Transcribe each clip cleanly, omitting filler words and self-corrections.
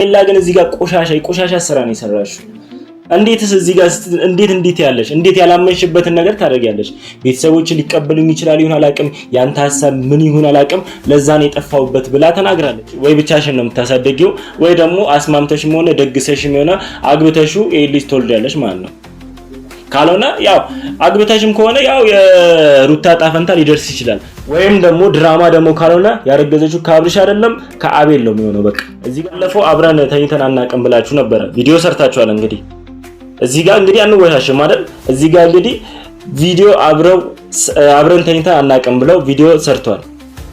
ሌላ ግን እዚህ ጋር ቆሻሻ የቆሻሻ ስራ ነው የሰራሽው። እንዴትስ እዚህ ጋር እንዴት እንዴት ያለሽ እንዴት ያላመንሽበትን ነገር ታደርጊያለሽ? ቤተሰቦች ሊቀበሉኝ ይችላል ይሁን አላውቅም፣ ያንተ ሀሳብ ምን ይሁን አላውቅም፣ ለዛ ነው የጠፋሁበት ብላ ተናግራለች። ወይ ብቻሽን ነው የምታሳደጊው ወይ ደግሞ አስማምተሽም ሆነ ደግሰሽም ሆነ አግብተሽው ይሄ ልጅ ትወልጃለሽ ማለት ነው። ካልሆነ ያው አግብተሽም ከሆነ ያው የሩታ ጣፈንታ ሊደርስ ይችላል። ወይም ደግሞ ድራማ ደግሞ ካልሆነ ያረገዘችው ከአብርሽ አይደለም ከአቤል ነው የሚሆነው። በቃ እዚህ ጋር ባለፈው አብረን ተኝተን አናውቅም ብላችሁ ነበረ፣ ቪዲዮ ሰርታችኋል። እንግዲህ እዚህ ጋር እንግዲህ አንወሻሽም አይደል? እዚህ ጋር እንግዲህ ቪዲዮ አብረው አብረን ተኝተን አናውቅም ብለው ቪዲዮ ሰርቷል።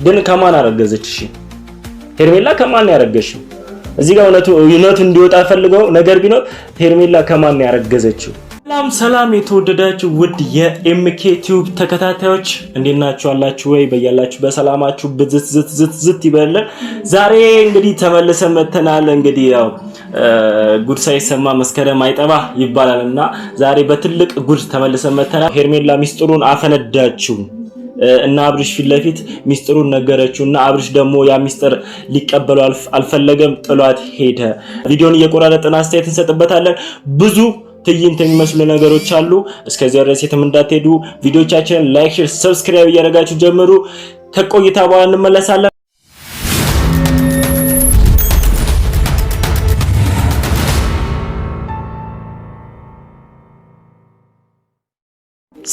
ግን ከማን አረገዘች? እሺ ሄርሜላ ከማን ያረገዝሽው? እዚህ ጋር እውነቱ እውነቱ እንዲወጣ ፈልገው ነገር ቢኖር ሄርሜላ ከማን ያረገዘችው? ሰላም ሰላም፣ የተወደዳችሁ ውድ የኤምኬ ቲዩብ ተከታታዮች እንዴት ናችሁ? አላችሁ ወይ? በያላችሁ በሰላማችሁ ብዝት ዝት ዝት ዝት ይበልን። ዛሬ እንግዲህ ተመልሰን መተናል። እንግዲህ ያው ጉድ ሳይሰማ መስከረም አይጠባ ይባላል እና ዛሬ በትልቅ ጉድ ተመልሰን መተናል። ሄርሜላ ሚስጥሩን አፈነዳችው እና አብርሽ ፊት ለፊት ሚስጥሩን ነገረችው እና አብርሽ ደግሞ ያ ሚስጥር ሊቀበለው አልፈለገም፣ ጥሏት ሄደ። ቪዲዮን እየቆራረጥን አስተያየት እንሰጥበታለን። ብዙ ትዕይንት የሚመስሉ ነገሮች አሉ። እስከዚያ ድረስ የትም እንዳትሄዱ። ቪዲዮቻችንን like፣ share፣ subscribe እያደረጋችሁ ጀምሩ። ከቆይታ በኋላ እንመለሳለን።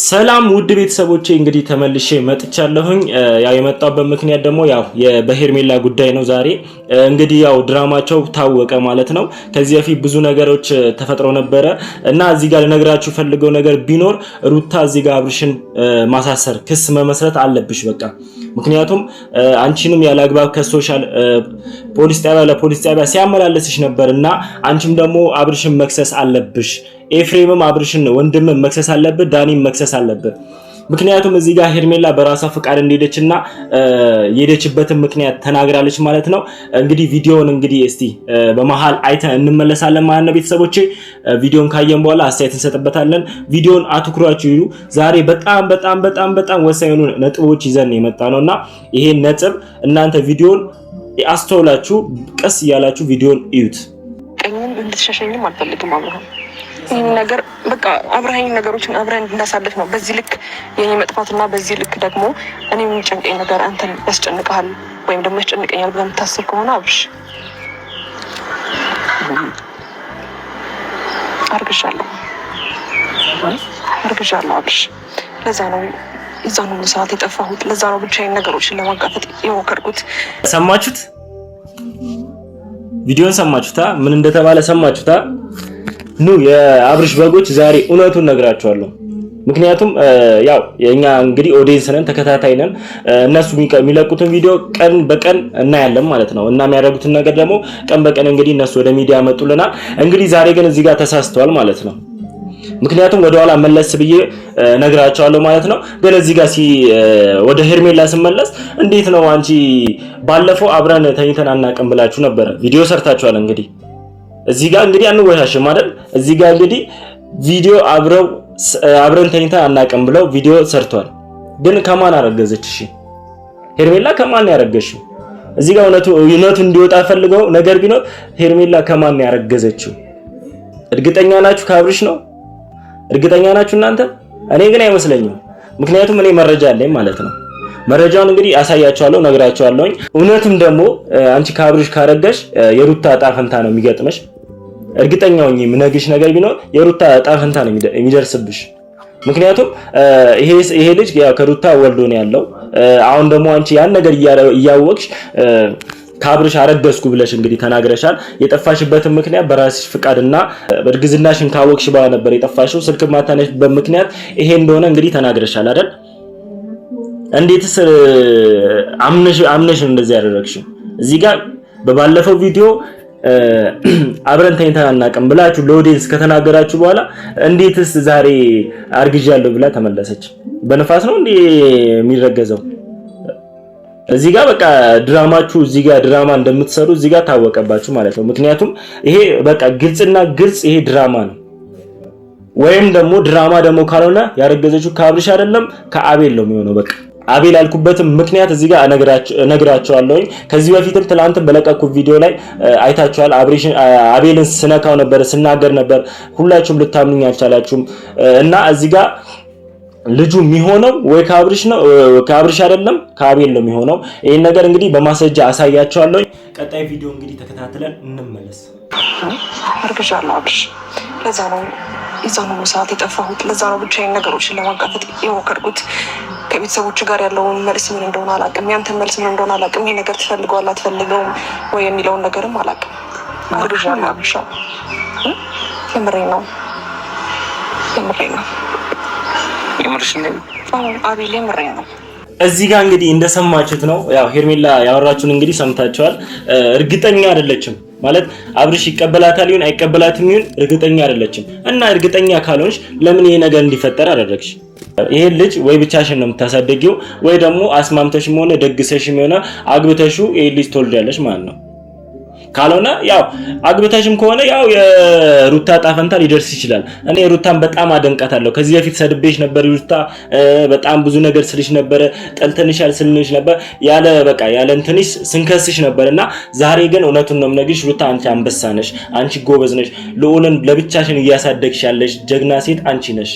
ሰላም ውድ ቤተሰቦቼ እንግዲህ ተመልሼ መጥቻለሁኝ። ያው የመጣሁበት ምክንያት ደግሞ ያው በሄርሜላ ጉዳይ ነው። ዛሬ እንግዲህ ያው ድራማቸው ታወቀ ማለት ነው። ከዚህ በፊት ብዙ ነገሮች ተፈጥሮ ነበረ እና እዚህ ጋር ልነግራችሁ ፈልገው ነገር ቢኖር ሩታ እዚህ ጋር አብርሽን ማሳሰር ክስ መመስረት አለብሽ በቃ። ምክንያቱም አንቺንም ያለ አግባብ ከ social ፖሊስ ጣቢያ ለፖሊስ ጣቢያ ሲያመላለስሽ ነበር እና አንቺም ደግሞ አብርሽን መክሰስ አለብሽ። ኤፍሬምም አብርሽን ወንድምም መክሰስ አለብህ፣ ዳኒም መክሰስ አለብህ። ምክንያቱም እዚህ ጋር ሄርሜላ በራሷ ፍቃድ እንደሄደችና የሄደችበትን ምክንያት ተናግራለች ማለት ነው። እንግዲህ ቪዲዮውን እንግዲህ እስቲ በመሃል አይተን እንመለሳለን ማለት ነው። ቤተሰቦቼ ቪዲዮውን ካየን በኋላ አስተያየት እንሰጥበታለን። ቪዲዮውን አትኩራችሁ ይዩ። ዛሬ በጣም በጣም በጣም በጣም ወሳኝ የሆኑ ነጥቦች ይዘን የመጣ ነውና ይሄን ነጥብ እናንተ ቪዲዮውን አስተውላችሁ ቀስ እያላችሁ ቪዲዮውን እዩት። ቀኝም እንድትሸሸኝም አልፈልግም አብርሃም ይህን ነገር በቃ አብረኸኝ ነገሮችን አብረን እንዳሳልፍ ነው። በዚህ ልክ የኔ መጥፋትና በዚህ ልክ ደግሞ እኔ የሚጨንቀኝ ነገር አንተን ያስጨንቀሃል ወይም ደግሞ ያስጨንቀኛል ብለህ የምታስብ ከሆነ አብርሽ አርግዣለሁ፣ አርግዣለሁ አብርሽ። ለዛ ነው እዛን ሁሉ ሰዓት የጠፋሁት። ለዛ ነው ብቻዬን ነገሮችን ለማጋፈጥ የሞከርኩት። ሰማችሁት? ቪዲዮን ሰማችሁታ? ምን እንደተባለ ሰማችሁታ? ኑ የአብርሽ በጎች ዛሬ እውነቱን ነግራቸዋለሁ። ምክንያቱም ያው የኛ እንግዲህ audience ነን፣ ተከታታይ ነን። እነሱ የሚለቁትን ቪዲዮ ቀን በቀን እናያለን ማለት ነው እና የሚያደርጉትን ነገር ደግሞ ቀን በቀን እንግዲህ እነሱ ወደ ሚዲያ መጡልናል። እንግዲህ ዛሬ ግን እዚህ ጋር ተሳስተዋል ማለት ነው። ምክንያቱም ወደኋላ መለስ ብዬ ነግራቸዋለሁ ማለት ነው። ግን እዚህ ጋር ወደ ሄርሜላ ስመለስ እንዴት ነው አንቺ ባለፈው አብረን ተኝተን አናውቅም ብላችሁ ነበረ፣ ቪዲዮ ሰርታችኋል እንግዲህ እዚህ ጋር እንግዲህ አንወሻሽም አይደል? እዚህ ጋር እንግዲህ ቪዲዮ አብረው አብረን ተኝተን አናውቅም ብለው ቪዲዮ ሰርቷል። ግን ከማን አረገዘች? እሺ ሄርሜላ ከማን ያረገዝሽው? እዚህ ጋር እውነቱ እውነቱ እንዲወጣ ፈልገው ነገር ቢኖር ሄርሜላ ከማን ያረገዘችው? እርግጠኛ ናችሁ ከአብርሽ ነው? እርግጠኛ ናችሁ እናንተ? እኔ ግን አይመስለኝም። ምክንያቱም እኔ መረጃ አለኝ ማለት ነው። መረጃውን እንግዲህ አሳያቸዋለሁ፣ ነግራቸዋለሁኝ። እውነትም ደግሞ አንቺ ከአብርሽ ካረገሽ የሩታ ዕጣ ፈንታ ነው የሚገጥመሽ። እርግጠኛ ሆኜ የምነግርሽ ነገር ቢኖር የሩታ ዕጣ ፈንታ ነው የሚደርስብሽ። ምክንያቱም ይሄ ልጅ ከሩታ ወልዶ ነው ያለው። አሁን ደግሞ አንቺ ያን ነገር እያወቅሽ ከአብርሽ አረገዝኩ ብለሽ እንግዲህ ተናግረሻል። የጠፋሽበትን ምክንያት በራስሽ ፍቃድና እርግዝናሽን ካወቅሽ በኋላ ነበር የጠፋሽው። ስልክ ማታነሽበት ምክንያት ይሄ እንደሆነ እንግዲህ ተናግረሻል አይደል? እንዴትስ አምነሽ አምነሽ ነው እንደዚህ ያደረግሽው? እዚህ ጋር በባለፈው ቪዲዮ አብረን ተኝተን አናውቅም ብላችሁ ለ audience ከተናገራችሁ በኋላ እንዴትስ ዛሬ አርግዣለሁ ብላ ተመለሰች? በንፋስ ነው እንዴ የሚረገዘው? እዚህ ጋር በቃ ድራማችሁ እዚህ ጋር ድራማ እንደምትሰሩ እዚህ ጋር ታወቀባችሁ ማለት ነው። ምክንያቱም ይሄ በቃ ግልጽና ግልጽ ይሄ ድራማ ነው። ወይም ደግሞ ድራማ ደግሞ ካልሆነ ያረገዘችው ከአብርሽ አይደለም ከአቤል ነው የሚሆነው። በቃ አቤል ያልኩበትም ምክንያት እዚህ ጋር እነግራቸዋለሁኝ። ከዚህ በፊትም ትላንትም በለቀኩት ቪዲዮ ላይ አይታችኋል። አቤልን ስነካው ነበር፣ ስናገር ነበር። ሁላችሁም ልታምኑኝ አልቻላችሁም። እና እዚህ ጋር ልጁ የሚሆነው ወይ ከአብርሽ ነው፣ ከአብርሽ አይደለም ከአቤል ነው የሚሆነው። ይህን ነገር እንግዲህ በማስረጃ አሳያቸዋለሁኝ። ቀጣይ ቪዲዮ እንግዲህ ተከታትለን እንመለስ። አርግዣለሁ አብርሽ። ለዛ ነው የዛኑ ሰዓት የጠፋሁት። ለዛ ነው ብቻዬን ነገሮችን ለማጋፈጥ የሞከርኩት። ከቤተሰቦች ጋር ያለውን መልስ ምን እንደሆነ አላውቅም። ያንተን መልስ ምን እንደሆነ አላውቅም። ይህ ነገር ትፈልገዋል አትፈልገውም ወይ የሚለውን ነገርም አላውቅም። አርግዣለሁ አብርሽ፣ የምሬን ነው፣ የምሬን ነው። አቤል የምሬን ነው። እዚህ ጋር እንግዲህ እንደሰማችሁት ነው። ያው ሄርሜላ ያወራችሁን እንግዲህ ሰምታችኋል። እርግጠኛ አይደለችም ማለት አብርሽ ይቀበላታል ይሁን አይቀበላትም ይሁን እርግጠኛ አይደለችም። እና እርግጠኛ ካልሆንሽ ለምን ይሄ ነገር እንዲፈጠር አደረግሽ? ይሄን ልጅ ወይ ብቻሽን ነው የምታሳደጊው ወይ ደግሞ አስማምተሽም ሆነ ደግሰሽም ሆነ አግብተሽው ይሄን ልጅ ትወልጃለሽ ማለት ነው። ካልሆነ ያው አግብተሽም ከሆነ ያው የሩታ ጣፈንታ ሊደርስ ይችላል። እኔ ሩታን በጣም አደንቃታለሁ። ከዚህ በፊት ሰድቤሽ ነበር ሩታ፣ በጣም ብዙ ነገር ስልሽ ነበረ፣ ጠልተንሻል ስልሽ ነበር፣ ያለ በቃ ያለ እንትንሽ ስንከስሽ ነበር እና ዛሬ ግን እውነቱን ነው የምነግርሽ ሩታ፣ አንቺ አንበሳ ነሽ፣ አንቺ ጎበዝ ነሽ። ልዑልን ለብቻሽን እያሳደግሽ ያለሽ ጀግና ሴት አንቺ ነሽ።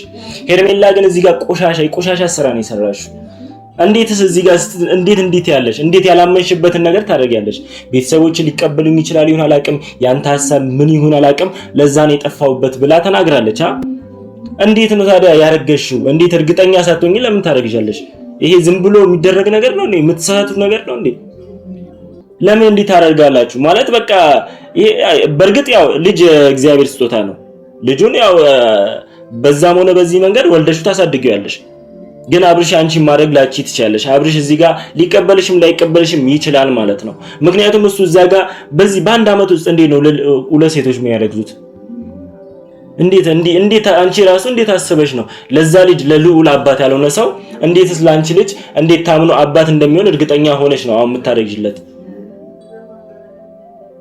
ሄርሜላ ግን እዚህ ጋር ቆሻሻ የቆሻሻ ስራ ነው የሰራሽው። እንዴትስ እዚህ ጋር እንዴት እንዴት ያለሽ እንዴት ያላመንሽበትን ነገር ታደርጊያለሽ? ቤተሰቦች ሊቀበሉኝ ይችላል ይሁን አላቅም፣ ያንተ ሀሳብ ምን ይሁን አላቅም፣ ለዛ ነው የጠፋሁበት ብላ ተናግራለች። እንዴት ነው ታዲያ ያረገሽው? እንዴት እርግጠኛ ሳትሆኚ ለምን ታደርግሻለሽ? ይሄ ዝም ብሎ የሚደረግ ነገር ነው እንዴ? የምትሳሳቱት ነገር ነው እንዴ? ለምን እንዴት ታደርጋላችሁ? ማለት በቃ ይሄ በእርግጥ ያው ልጅ እግዚአብሔር ስጦታ ነው። ልጁን ያው በዛም ሆነ በዚህ መንገድ ወልደሽው ታሳድጊዋለሽ። ግን አብርሽ አንቺ ማድረግ ላቺ ትችያለሽ። አብርሽ እዚህ ጋር ሊቀበልሽም ላይቀበልሽም ይችላል ማለት ነው። ምክንያቱም እሱ እዛ ጋር በዚህ በአንድ አመት ውስጥ እንዴት ነው ሁለት ሴቶች የሚያረግዙት? እንዴት እንዴት አንቺ ራሱ እንዴት አስበሽ ነው ለዛ ልጅ ለልዑል አባት ያልሆነ ሰው እንዴትስ ለአንቺ ልጅ እንዴት ታምኖ አባት እንደሚሆን እርግጠኛ ሆነሽ ነው አሁን የምታደርጊለት?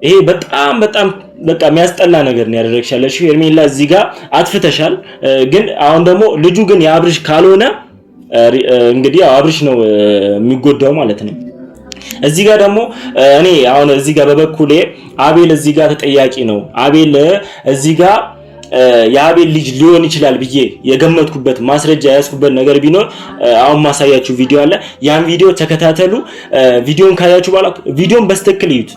ይሄ በጣም በጣም በቃ የሚያስጠላ ነገር ነው ያደረግሽ ያለሽው ሄርሜላ። እዚህ ጋር አጥፍተሻል። ግን አሁን ደግሞ ልጁ ግን የአብርሽ ካልሆነ እንግዲህ አብርሽ ነው የሚጎዳው ማለት ነው። እዚህ ጋር ደግሞ እኔ አሁን እዚህ ጋር በበኩሌ አቤል እዚህ ጋር ተጠያቂ ነው። አቤል እዚህ ጋር የአቤል ልጅ ሊሆን ይችላል ብዬ የገመትኩበት ማስረጃ የያዝኩበት ነገር ቢኖር አሁን ማሳያችሁ ቪዲዮ አለ። ያን ቪዲዮ ተከታተሉ። ቪዲዮን ካያችሁ በኋላ ቪዲዮን በስትክክል እዩት።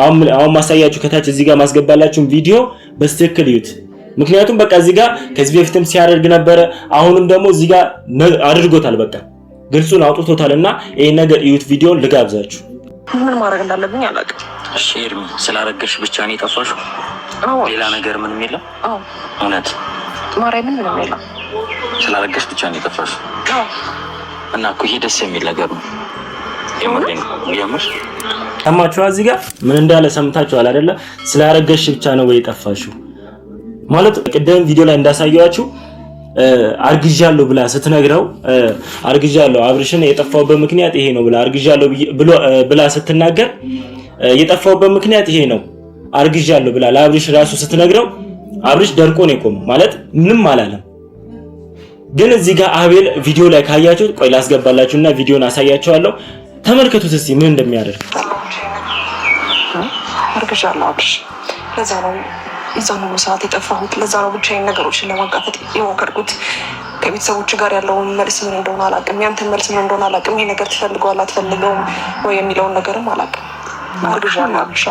አሁን ማሳያችሁ ከታች እዚህ ጋር ማስገባላችሁን ቪዲዮ በስትክክል እዩት። ምክንያቱም በቃ እዚህ ጋር ከዚህ በፊትም ሲያደርግ ነበረ፣ አሁንም ደግሞ እዚህ ጋር አድርጎታል። በቃ ግልጹን አውጥቶታል። እና ይሄን ነገር እዩት፣ ቪዲዮን ልጋብዛችሁ። ምን ማድረግ እንዳለብኝ አላውቅም። እሺ ኤርሚ፣ ስላረገሽ ብቻ ነው የጠፋሽው? ሌላ ነገር ምንም የለም? አዎ እውነት ማርያምን፣ ምንም የለም። ስላረገሽ ብቻ ነው የጠፋሽው? አዎ። እና እኮ ይሄ ደስ የሚል ነገር ነው። የምር ሰማችኋ? እዚህ ጋር ምን እንዳለ ሰምታችኋል አይደለ? ስላረገሽ ብቻ ነው ወይ የጠፋሽው ማለት ቅደም ቪዲዮ ላይ እንዳሳየዋችሁ አርግዣለሁ ብላ ስትነግረው አርግዣለሁ አብርሽን የጠፋሁበት ምክንያት ይሄ ነው ብላ አርግዣለሁ ብላ ስትናገር የጠፋሁበት ምክንያት ይሄ ነው አርግዣለሁ ብላ ለአብርሽ ራሱ ስትነግረው አብርሽ ደርቆ ነው የቆመው። ማለት ምንም አላለም። ግን እዚህ ጋር አቤል ቪዲዮ ላይ ካያችሁት፣ ቆይ ላስገባላችሁና ቪዲዮን አሳያችኋለሁ። ተመልከቱት እስኪ ምን እንደሚያደርግ። አርግዣለሁ አብርሽ፣ ለዛ ነው የዛኑ ሰዓት የጠፋሁት። ለዛ ነው ብቻዬን ነገሮችን ለማጋፈጥ የሞከርኩት። ከቤተሰቦች ጋር ያለውን መልስ ምን እንደሆነ አላውቅም። ያንተን መልስ ምን እንደሆነ አላውቅም። ይሄ ነገር ትፈልገዋል አትፈልገውም ወይ የሚለውን ነገርም አላውቅም። አርግዣለሁ አብርሽ፣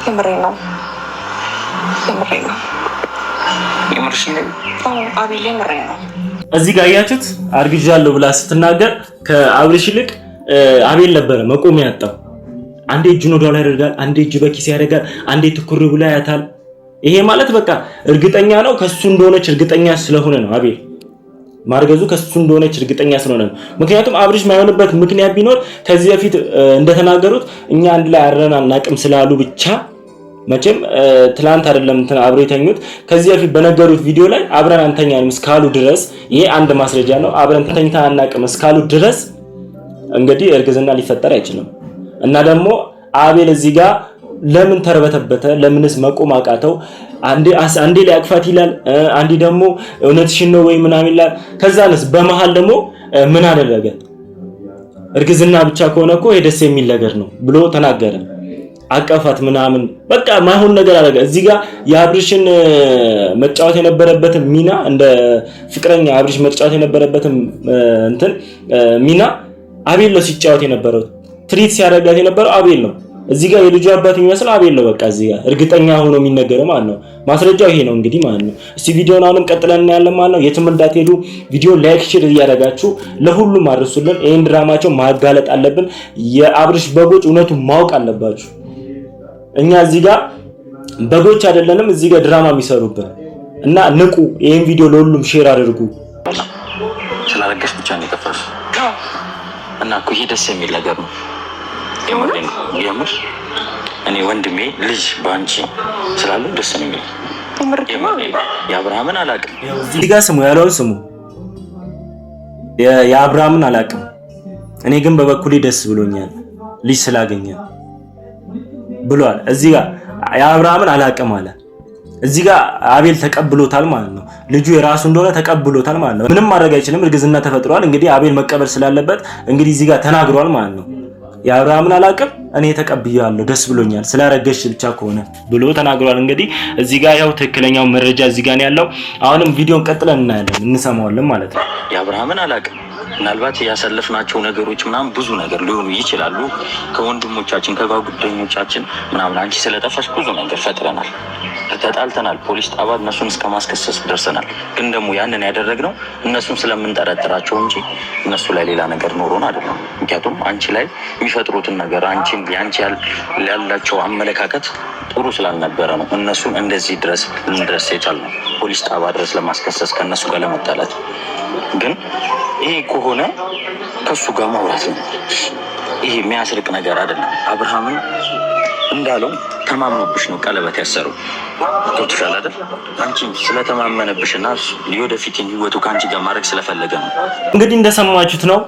የምሬን ነው፣ የምሬን ነው። አቤል የምሬን ነው። እዚህ ጋር አያችሁት፣ አርግዣለሁ ብላ ስትናገር ከአብርሽ ይልቅ አቤል ነበረ መቆም ያጣው። አንዴ እጁን ወደኋላ ያደርጋል፣ አንዴ እጅ በኪስ ያደርጋል፣ አንዴ ትኩር ብሎ ያያታል። ይሄ ማለት በቃ እርግጠኛ ነው ከሱ እንደሆነች እርግጠኛ ስለሆነ ነው። አቤል ማርገዙ ከሱ እንደሆነች እርግጠኛ ስለሆነ ነው። ምክንያቱም አብርሽ ማይሆንበት ምክንያት ቢኖር ከዚህ በፊት እንደተናገሩት እኛ አንድ ላይ አድረን አናውቅም ስላሉ ብቻ መቼም ትላንት አይደለም እንትን አብሮ የተኙት ከዚህ በፊት በነገሩት ቪዲዮ ላይ አብረን አንተኛንም እስካሉ ድረስ ይሄ አንድ ማስረጃ ነው። አብረን ተኝተን አናውቅም እስካሉ ድረስ እንግዲህ እርግዝና ሊፈጠር አይችልም። እና ደግሞ አቤል እዚህ ጋር ለምን ተርበተበተ? ለምንስ መቆም አቃተው? አንዴ ሊያቅፋት ይላል፣ አንዴ ደግሞ እውነትሽን ነው ወይ ምናምን ይላል። ከዛንስ በመሃል ደግሞ ምን አደረገ? እርግዝና ብቻ ከሆነ እኮ ይሄ ደስ የሚል ነገር ነው ብሎ ተናገረ። አቀፋት ምናምን በቃ ማይሆን ነገር አደረገ። እዚህ ጋር የአብርሽን መጫወት የነበረበትን ሚና እንደ ፍቅረኛ አብርሽ መጫወት የነበረበትን እንትን ሚና አቤል ነው ሲጫወት የነበረው። treat ሲያደርጋት የነበረው አቤል ነው። እዚህ ጋር የልጁ አባት የሚመስለው አቤል ነው። በቃ እዚህ ጋር እርግጠኛ ሆኖ የሚነገረው ማለት ነው። ማስረጃው ይሄ ነው እንግዲህ ማለት ነው። እስቲ ቪዲዮውን አሁንም ቀጥለን እናያለን ማለት ነው። የትም እንዳትሄዱ፣ ቪዲዮ like፣ share እያደረጋችሁ ለሁሉም አድርሱልን። ይሄን ድራማቸው ማጋለጥ አለብን። የአብርሽ በጎች እውነቱን ማወቅ አለባችሁ። እኛ እዚህ ጋር በጎች አይደለንም፣ እዚህ ጋር ድራማ የሚሰሩብን እና ንቁ። ይሄን ቪዲዮ ለሁሉም share አድርጉ። ስላረገሽ ብቻ ነው የጠፋሽው እና እኮ ይሄ ደስ የሚል ነገር ነው። የምር እኔ ወንድሜ ልጅ በአንቺ ስላለው ደስ ነው የሚል። የአብርሃምን አላውቅም። እዚህ ጋር ስሙ ያለውን ስሙ። የአብርሃምን አላውቅም፣ እኔ ግን በበኩሌ ደስ ብሎኛል ልጅ ስላገኘ ብሏል። እዚህ ጋር የአብርሃምን አላውቅም አለ። እዚህ ጋር አቤል ተቀብሎታል ማለት ነው። ልጁ የራሱ እንደሆነ ተቀብሎታል ማለት ነው። ምንም ማድረግ አይችልም። እርግዝና ተፈጥሯል። እንግዲህ አቤል መቀበል ስላለበት እንግዲህ እዚህ ጋር ተናግሯል ማለት ነው። የአብርሃምን አላውቅም እኔ ተቀብያለሁ፣ ደስ ብሎኛል ስላረገሽ ብቻ ከሆነ ብሎ ተናግሯል። እንግዲህ እዚህ ጋር ያው ትክክለኛው መረጃ እዚህ ጋር ነው ያለው። አሁንም ቪዲዮን ቀጥለን እናያለን፣ እንሰማዋለን ማለት ነው። የአብርሃምን አላውቅም። ምናልባት ያሳለፍናቸው ነገሮች ምናምን ብዙ ነገር ሊሆኑ ይችላሉ። ከወንድሞቻችን ከጓደኞቻችን ምናምን አንቺ ስለጠፋሽ ብዙ ነገር ፈጥረናል፣ ተጣልተናል፣ ፖሊስ ጣባ እነሱን እስከ ማስከሰስ ደርሰናል። ግን ደግሞ ያንን ያደረግነው እነሱን ስለምንጠረጥራቸው እንጂ እነሱ ላይ ሌላ ነገር ኖሮን አይደለም። ምክንያቱም አንቺ ላይ የሚፈጥሩትን ነገር አንቺን የአንቺ ያላቸው አመለካከት ጥሩ ስላልነበረ ነው እነሱን እንደዚህ ድረስ ልንድረስ የቻልነው ፖሊስ ጣባ ድረስ ለማስከሰስ ከእነሱ ጋር ለመጣላት። ግን ይሄ ከሆነ ከእሱ ጋር ማውራት ነው። ይሄ የሚያስርቅ ነገር አይደለም። አብርሃምን እንዳለው ተማምኖብሽ ነው ቀለበት ያሰረው። ገብቶሻል አይደል? አንቺ ስለተማመነብሽ እና የወደፊትን ህይወቱ ከአንቺ ጋር ማድረግ ስለፈለገ ነው። እንግዲህ እንደሰማችሁት ነው።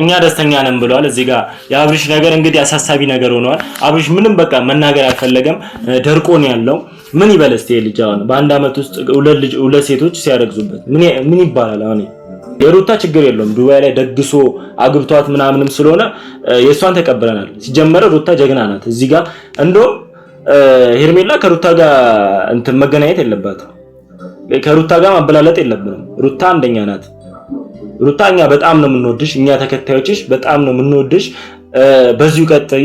እኛ ደስተኛ ነን ብለዋል። እዚህ ጋር የአብርሽ ነገር እንግዲህ አሳሳቢ ነገር ሆኗል። አብርሽ ምንም በቃ መናገር አልፈለገም፣ ደርቆ ነው ያለው። ምን ይበል እስቲ ልጅ አሁን በአንድ አመት ውስጥ ሁለት ሴቶች ሲያረግዙበት ምን ይባላል? አሁን የሩታ ችግር የለውም፣ ዱባይ ላይ ደግሶ አግብቷት ምናምንም ስለሆነ የእሷን ተቀብለናል። ሲጀመረ ሩታ ጀግና ናት። እዚህ ጋር እንደውም ሄርሜላ ከሩታ ጋር እንትን መገናኘት የለባትም፣ ከሩታ ጋር ማበላለጥ የለብንም። ሩታ አንደኛ ናት። ሩታ እኛ በጣም ነው የምንወድሽ፣ እኛ ተከታዮችሽ በጣም ነው የምንወድሽ። በዚሁ ቀጥይ።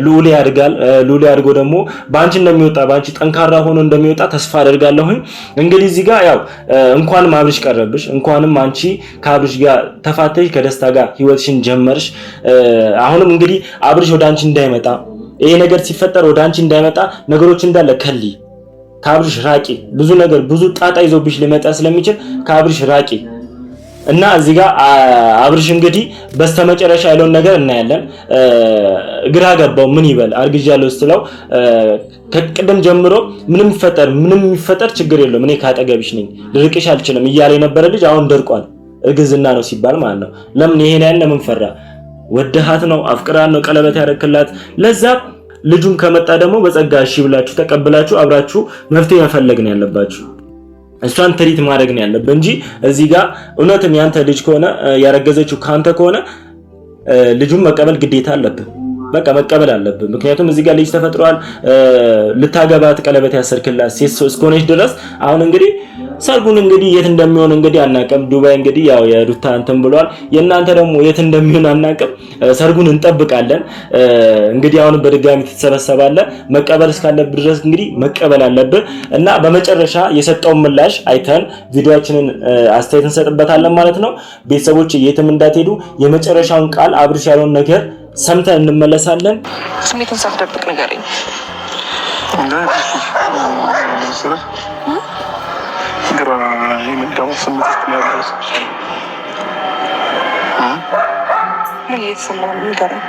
ልዑል ያድጋል። ልዑል ያድጎ ደግሞ በአንቺ እንደሚወጣ በአንቺ ጠንካራ ሆኖ እንደሚወጣ ተስፋ አደርጋለሁኝ። እንግዲህ እዚህ ጋር ያው እንኳንም አብርሽ ቀረብሽ፣ እንኳንም አንቺ ከአብርሽ ጋር ተፋተሽ ከደስታ ጋር ህይወትሽን ጀመርሽ። አሁንም እንግዲህ አብርሽ ወደ አንቺ እንዳይመጣ ይሄ ነገር ሲፈጠር ወደ አንቺ እንዳይመጣ ነገሮች እንዳለ ከሊ ከአብርሽ ራቂ። ብዙ ነገር ብዙ ጣጣ ይዞብሽ ሊመጣ ስለሚችል ከአብርሽ ራቂ። እና እዚህ ጋር አብርሽ እንግዲህ በስተመጨረሻ ያለውን ነገር እናያለን። ግራ ገባው። ምን ይበል አርግዣለሁ ስትለው ከቅድም ጀምሮ ምንም ይፈጠር ምንም ይፈጠር ችግር የለውም እኔ ካጠገብሽ ነኝ ልርቅሽ አልችልም እያለ የነበረ ልጅ አሁን ደርቋል። እርግዝና ነው ሲባል ማለት ነው። ለምን ይሄን ያህል ለምን ፈራ? ወደሃት ነው አፍቅራን ነው ቀለበት ያረክላት። ለዛ ልጁም ከመጣ ደግሞ በጸጋ እሺ ብላችሁ ተቀብላችሁ አብራችሁ መፍትሄ መፈለግ ነው ያለባችሁ። እሷን ትሪት ማድረግ ነው ያለብህ እንጂ እዚህ ጋር እውነትም ያንተ ልጅ ከሆነ ያረገዘችው ካንተ ከሆነ ልጁን መቀበል ግዴታ አለብህ። በቃ መቀበል አለብህ። ምክንያቱም እዚህ ጋር ልጅ ተፈጥሯል። ልታገባት ቀለበት ያሰርክላት ሴት እስከሆነች ድረስ አሁን እንግዲህ ሰርጉን እንግዲህ የት እንደሚሆን እንግዲህ አናቅም። ዱባይ እንግዲህ ያው የሩታ እንትን ብሏል። የእናንተ ደግሞ የት እንደሚሆን አናቅም። ሰርጉን እንጠብቃለን። እንግዲህ አሁን በድጋሚ ትሰበሰባለህ። መቀበል እስካለብህ ድረስ እንግዲህ መቀበል አለብህ እና በመጨረሻ የሰጠውን ምላሽ አይተን ቪዲዮአችንን አስተያየት እንሰጥበታለን ማለት ነው። ቤተሰቦች የትም እንዳትሄዱ የመጨረሻውን ቃል አብርሽ ያለውን ነገር ሰምተን እንመለሳለን። ስሜትን ሳትደብቅ ንገረኝ። ግራ የመጋባት ስሜት ውስጥ ነው ያለሁት። ምን እየተሰማህ ነው? ንገረኝ።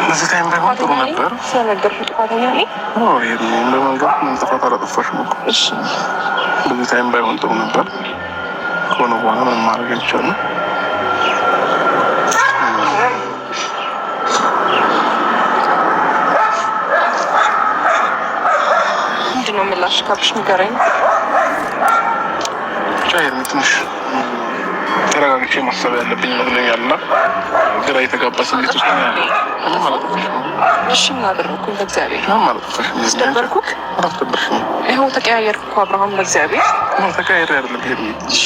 በዚህ time ባይሆን ጥሩ ነበር። ስለነገርኩህ ጥፋተኛ ነኝ። በመንገድ ምንም ጥፋት አላጠፋሽም እኮ። በዚህ time ባይሆን ጥሩ ነበር። ከሆነ በኋላ ምንም ማድረግ አይቻልም። አብርሽ ንገረኝ። ትንሽ ተረጋግቼ ማሰብ ያለብኝ ይመስለኛል እና ግራ የተጋባ ስሜት ውስጥ ነው ያለው። ምንም አላጠፋሽም። እሺ ምን አደረኩኝ? በእግዚአብሔር ምንም አላጠፋሽም። አስደበርኩህ? አላስደበርሽም። ይኸው ተቀያየርኩ እኮ አብርሃም፣ በእግዚአብሔር። ተቀያየር አይደለም ይሄ እሺ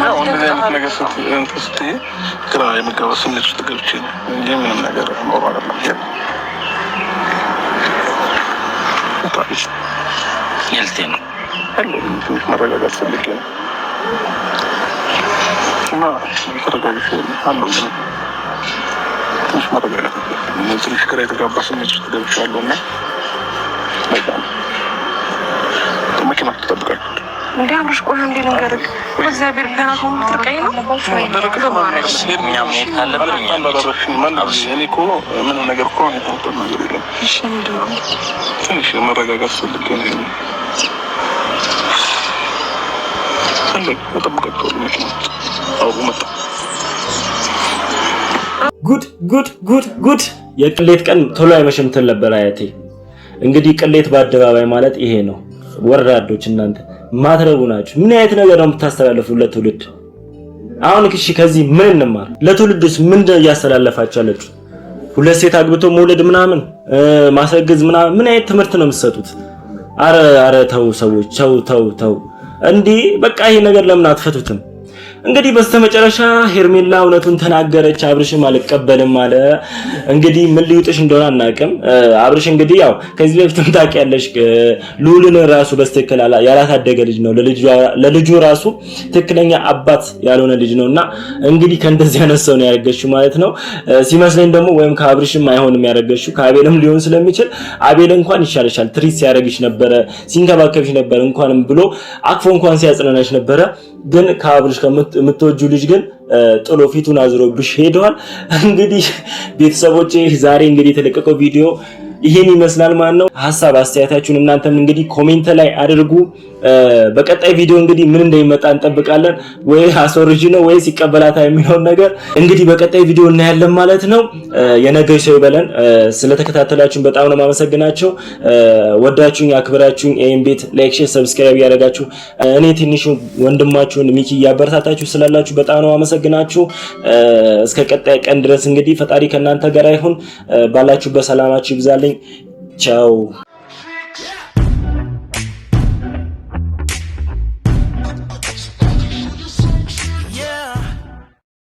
ያው እንደዚህ አይነት ነገር እንትን ስትይ ግራ የመጋባት ስሜት ውስጥ ገብቼ ነው እንጂ ምንም ነገር ኖሮ አይደለም። የልቴ ነው ትንሽ መረጋጋት ፈልጌ ነው እና ተረጋግቼ አለው ትንሽ መረጋጋት፣ ትንሽ ግራ የተጋባ ስሜት ውስጥ ገብቻለሁ እና በቃ መኪና ትጠብቃለህ። እንዴ አብርሽ፣ ቆይ እንዴ ልንገርህ፣ በእግዚአብሔር ገና ከሆነ የምትርቀኝ ነው። እኛ መሄድ ካለብን እኛ እኔ እኮ ምንም ነገር እኮ የተፈጠረ ነገር የለም። እሺ ምንድን ነው? ትንሽ መረጋጋት ፈልጌ ነው። እጠብቃቸዋለሁ። መኪና አውሩ መጣ። ጉድ ጉድ ጉድ ጉድ! የቅሌት ቀን ቶሎ አይመሽም ትል ነበር አያቴ። እንግዲህ ቅሌት በአደባባይ ማለት ይሄ ነው። ወራዶች እናንተ ማትረቡ ናችሁ። ምን አይነት ነገር ነው የምታስተላልፉ ለትውልድ? አሁን እሺ ከዚህ ምን እንማር? ለትውልድስ ምን እያስተላለፋችሁ ያለችሁ? ሁለት ሴት አግብቶ መውለድ ምናምን ማስረገዝ ምናምን ምን አይነት ትምህርት ነው የምትሰጡት? አረ አረ ተው ሰዎች፣ ተው ተው ተው። እንዲህ በቃ ይሄ ነገር ለምን አትፈቱትም? እንግዲህ በስተመጨረሻ ሄርሜላ እውነቱን ተናገረች። አብርሽም አልቀበልም አለ። እንግዲህ ምን ሊውጥሽ እንደሆነ አናውቅም። አብርሽ እንግዲህ ያው ከዚህ በፊትም ታውቂያለሽ፣ ልዑልን ራሱ በስትክክል ያላሳደገ ልጅ ነው። ለልጁ ራሱ ትክክለኛ አባት ያልሆነ ልጅ ነውና እንግዲህ ከእንደዚህ አይነት ሰው ነው ያረገሽው ማለት ነው። ሲመስለኝ ደግሞ ወይም ከአብርሽም አይሆንም ያረገሽው ከአቤልም ሊሆን ስለሚችል አቤል እንኳን ይሻልሻል፣ treat ሲያደርግሽ ነበረ፣ ሲንከባከብሽ ነበር እንኳንም ብሎ አቅፎ እንኳን ሲያጽናናሽ ነበረ። ግን ከአብርሽ የምትወጁ ልጅ ግን ጥሎ ፊቱን አዝሮብሽ ሄደዋል። እንግዲህ ቤተሰቦቼ ዛሬ እንግዲህ የተለቀቀው ቪዲዮ ይህን ይመስላል ማለት ነው። ሀሳብ አስተያየታችሁን እናንተም እንግዲህ comment ላይ አድርጉ። በቀጣይ ቪዲዮ እንግዲህ ምን እንደሚመጣ እንጠብቃለን። ወይ አስወርጂ ነው ወይስ ይቀበላታ የሚለውን ነገር እንግዲህ በቀጣይ ቪዲዮ እናያለን ማለት ነው። የነገ ሰው ይበለን። ስለተከታተላችሁን በጣም ነው የማመሰግናችሁ። ወዳችሁኝ አክብራችሁኝ ይሄን ቤት like፣ share፣ subscribe እያደረጋችሁ እኔ ትንሹ ወንድማችሁን ሚኪ እያበረታታችሁ ስላላችሁ በጣም ነው የማመሰግናችሁ። እስከ ቀጣይ ቀን ድረስ እንግዲህ ፈጣሪ ከእናንተ ጋር ይሁን። ባላችሁበት ሰላማችሁ ይብዛልኝ። ቻው።